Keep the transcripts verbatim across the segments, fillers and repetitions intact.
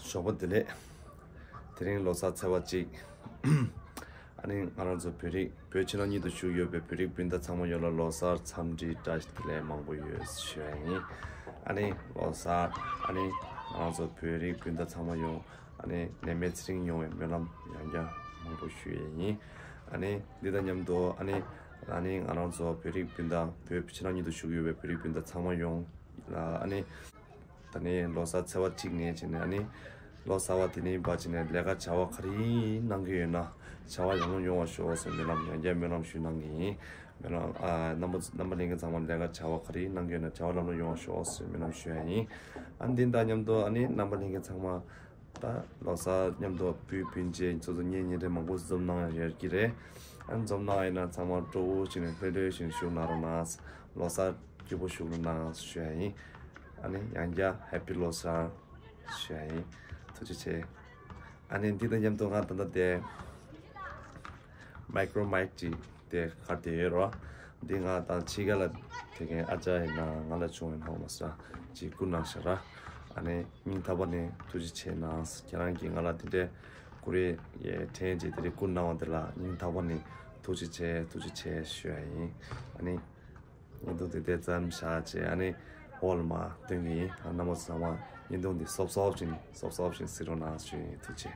ཞོགས་པ་བདེ་ལེགས། དེ་རིང་ལོ་གསར་ཚེས་པ་གཅིག་ཨ་ནི་ང་རང་ཚོ་བོད་རིགས་བོད་ཕྱི་ནང་གཉིས་སུ་བཞུགས་ཡོད་པའི་བོད་རིགས་སྤུན་ཟླ་ཚང་མ་ཡོངས་ལ་ལོ་གསར་འཚམས་འདྲི་བཀྲ་ཤིས་བདེ་ལེགས་མང་པོ་ཡོད་ཞུ་ཡ་ཡིན། ཨ་ནི་ལོ་གསར་ཨ་ནི་ང་རང་ཚོ་བོད་རིགས་སྤུན་ཟླ་ཚང་མ་ཡོང་ཨ་ནི་ནད་མེད་ཚེ་རིང་ཡོང་བའི་སྨོན་ལམ་ཡང་བསྐྱར་མང་པོ་ཞུ་ཡ་ཡིན། ཨ་ནི་འདི་དང་མཉམ་དུ་ཨ་ནི་ཨ་ནི་ང་རང་ཚོ་བོད་རིགས་སྤུན་ཟླ་བོད་ཕྱི་ནང་གཉིས་སུ་བཞུགས་ཡོད་པའི་བོད་རིགས་སྤུན་ཟླ་ཚང་མ་ཡོངས་ལ་ཨ་ནི། ད་ནི་ལོ་གསར་ཚེས་པ་གཅིག་ནས་བྱས་ནས་ཨ་ནི་ལོ་གསར་པ་དེ་ནས་ཕར་བྱས་ནས་ལས་ཀ་བྱ་བ་ག་རེ་གནང་གི་ཡོད་ན་བྱ་བ་ཡག་མོ་ཡོང་བ་ཤོག་ཟེར་སྨོན་ལམ་ཡང་བསྐྱར་སྨོན་ལམ་ཞུ་གནང་གི་ཡིན། སྨོན་ལམ་ཨ་རྣམ་པ་རྣམ་པ་ལྷན་རྒྱས་ཚང་མ་ལས་ཀ་བྱ་བ་ག་རེ་གནང་གི་ཡོད་ན་བྱ་བ་ལམ་ལྷོང་ཡོང་བ་ཤོག་ཟེར་སྨོན་ལམ་ཞུ་ཡ་ཡིན། ཨ་འདི་དང་མཉམ་དུ་ཨ་ནི་རྣམ་པ་ལྷན་རྒྱས་ཚང་མ་ད་ལོ་གསར་མཉམ་དུ་སྤུན་སྤུན་མཆེད་ཚོ་ཚོ་གཉེན་ཉེ་འབྲེལ་མང་པོ་འཛོམས་གནང་ཡ་ཡོད་ཀྱི་རེད། ཨ་ནི་འཛོམས་གནང་ཡིན་ན་ཚང་མ་སྤྲོ་བོ་བྱས་ནས་ལྷོད་ལྷོད་བྱས་ནས་བཞུགས་གནང་རོགས་གནང་། ལོ་གསར་སྐྱིད་པོ་བཞུགས་རོགས་གནང་ཞུ་ཡ་ཡིན། ཨ་ནི་ཡང་བསྐྱར་Happy ལོ་གསར་ཞུ་ཡ་ཡིན། ཐུགས་རྗེ་ཆེ། ཨ་ནི་འདི་དང་མཉམ་དུ་ང་ད་ལྟ་དེ་Micro Mic ཅིག་དེ་གར་དེ་ཡོད་རོ། འདི་ང་དང་ཕྱི་རྒྱལ་ལ་དེ་གའི་ཨ་ཅག་ཡིན་ན་ང་ལ་བྱུང་ཡིན་ཧ་མ་སོང་ཅིག་བསྐུར་གནང་ཤག་ར། ཨ་ནི་སྙིང་ཐག་པ་ནས་ཐུགས་རྗེ་ཆེ་གནང་། ཁྱེད་རང་གིས་ང་ལ་དེ་འདྲའི་ཀུ་རེ་ཡེ་དྲན་ཅིག་དེ་རིགས་བསྐུར་གནང་བ་དེ་ལ་སྙིང་ཐག་པ་ནས་ཐུགས་རྗེ་ཆེ་ཐུགས་རྗེ་ཆེ་ཞུ་ཡ་ཡིན། ཨ་ནི། བརྙན་ཐུང་འདི་དེ་ཙམ་བཞག་བྱས་ཨ་ནི་ཧོལ་མ་སྟོན་གྱི་ཡིན། ཨ་རྣམ་པ་ཚང་མ་བརྙན་ཐུང་འདི་སོབ་སོབ་ཅིག་སོབ་སོབ་ཅིག་གཟིགས་རོགས་གནང་ཞུ་ཡིན། ཐུགས་རྗེ་ཆེ།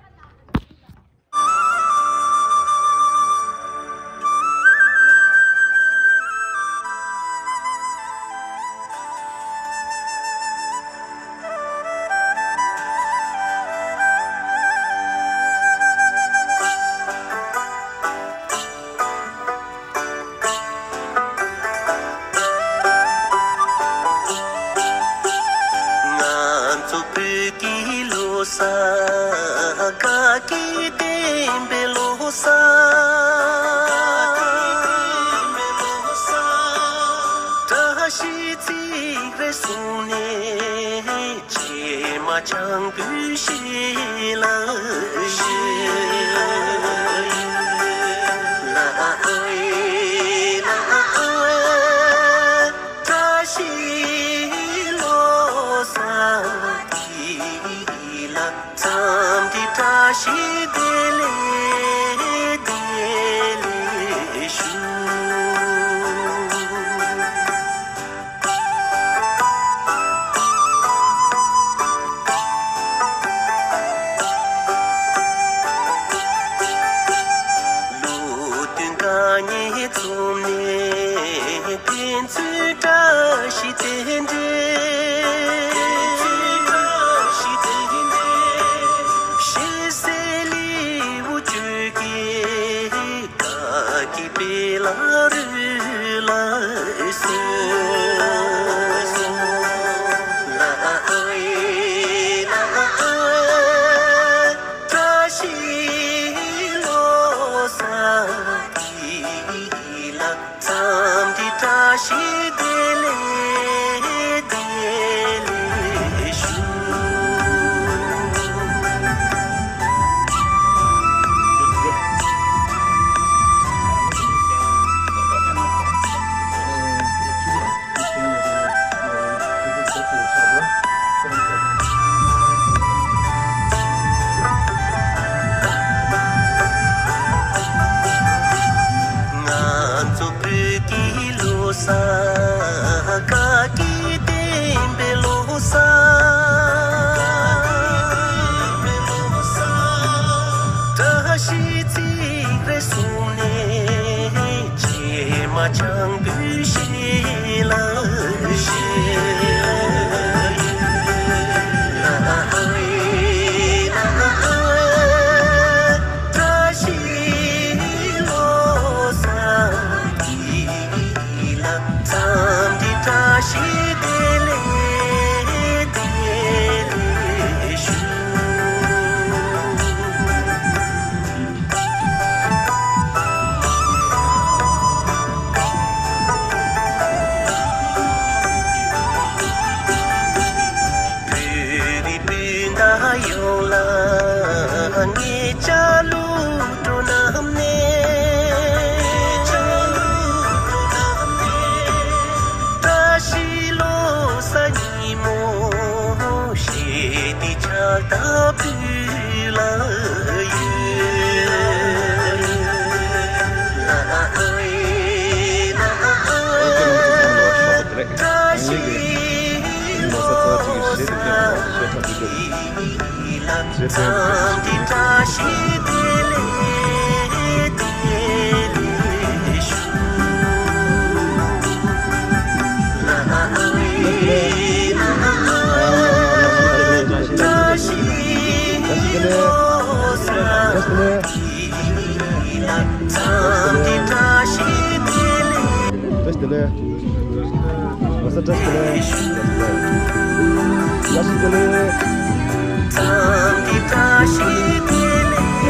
ང་ཚོ་བོད་ཀྱི་ལོ་གསར། དགའ་སྐྱིད་ལྡན་པའི་ལོ་གསར། བཀྲ་ཤིས་ཚིག་རེ་གསུངས་ནས། བྱེ་མ་ལྗང་གུ་ཞིག་ལ་ཞིག་ལ་ཨ་ཨེ་ལ་ཨ་ཨེ། བཀྲ་ཤིས་ལོ་གསར་འདི་ལ། འཚམས་འདྲི་བཀྲ་ཤིས་བདེ་ལེགས་བདེ་ལེགས་ཞུ། ལོ་སྟོན་དགའ་ཉེ་འཛོམས་ནས། ཕན་ཚུན་བཀྲ་ཤིས་བདེ་འབྲེལ། ཞེ་སའི་ལེའུ་བཅུ་གི་དགའ་སྐྱིད་པའི་ལ་རུ་ལ་སོ། ལ་ཨེ་ལ་ཨེ། བཀྲ་ཤིས་ལོ་གསར་འདི་ལ། འཚམས་འདྲི་བཀྲ་ཤིས་བདེ་ལེགས་བདེ་ལེགས་ཞུ། ང་ཚོ་བོད་ཀྱི་ལོ་གསར། དགའ་སྐྱིད་ལྡན་པའི་ལོ་གསར། བཀྲ་ཤིས་ཚིག་རེ་གསུངས་ནས། བྱེ་མ་ལྗང་གུ་ཞིག་ལ་ཞིག་ལ་ཨེ་ལ་ཨེ། བཀྲ་ཤིས་ལོ་གསར་འདི་ལ། འཚམས་འདྲི་བཀྲ་ཤིས་བདེ་ལེགས་བདེ་ལེགས་ཞུ། བཀྲ་ཤིས་བདེ་ལེགས། ལོ་གསར་བཀྲ་ཤིས་བདེ་ལེགས། བཀྲ་ཤིས་བདེ་ལེགས། བཀྲ་ཤིས་བདེ་ལེགས། ལོ་གསར་བཀྲ་ཤིས་བདེ་ལེགས། བཀྲ་ཤིས་བདེ་ལེགས། ལོ་གསར་བཀྲ་ཤིས་བདེ་ལེགས།